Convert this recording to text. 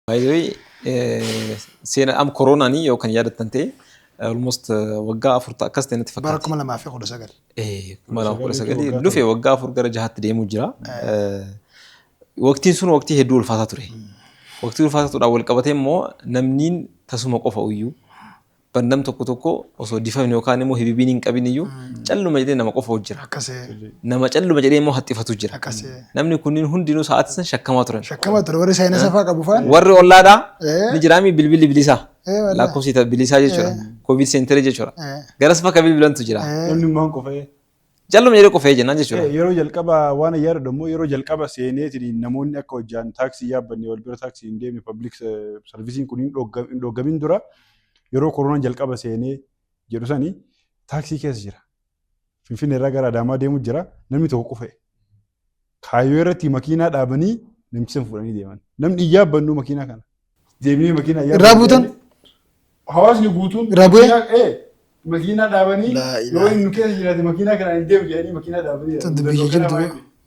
By the way, seena am koronaanii yoo kan yaadattan ta'e, almost waggaa 4 akkas ta'e natti Bara fakkaata. 2019. 2019 dhufe, waggaa 4 gara jahaatti deemuu jira. Waqtiin sun waqtii hedduu ulfaataa ture. Waqtii ulfaataa tuudhaan wal qabatee immoo namniin tasuma qofa iyyuu bandam tokko tokko osoo difamne yookaan immoo hibibiin hin qabin iyyuu calluma jedhee nama qofa jira. Nama calluma jedhee immoo haxxifatu jira. Namni kunniin hundinuu sa'aatii san shakkamaa turan. Shakkama ture, warri saayinasa fa'aa qabu fa'aan. Warri ollaadhaa ni jiraami, bilbilli bilisaa. Wallahi. Lakkoofsi bilisaa jechuudha. Covid center jechuudha. Garas bakka bilbilantu jira. Namni immoo qofee. Calluma jedhee qofee jennaan jechuudha. Yeroo jalqaba waan yaadadhu immoo, yeroo jalqaba seeneetiin namoonni akka hojjaan taaksii yaabbanne, wal bira taaksii hin deemne, public serviceiin kun hin dhoggamin dura, yeroo koronaan jalqaba seenee jedhu sani taaksii keessa jira. Finfinnee irraa gara Adaamaa deemu jira. Namni tokko qufa'e. Kaayyoo irratti makiinaa dhaabanii namicha san fuudhanii deeman. Namni hin yaabbannu makiinaa kana. Deemnee makiinaa Irraa buutan? Hawaasni guutuun Irraa bu'ee? Makiinaa dhaabanii Laa yoo ilaaha. inni nu keessa jiraate makiinaa kanaan hin deemu jedhanii makiinaa dhaabanii. Tun dubbii jabduu.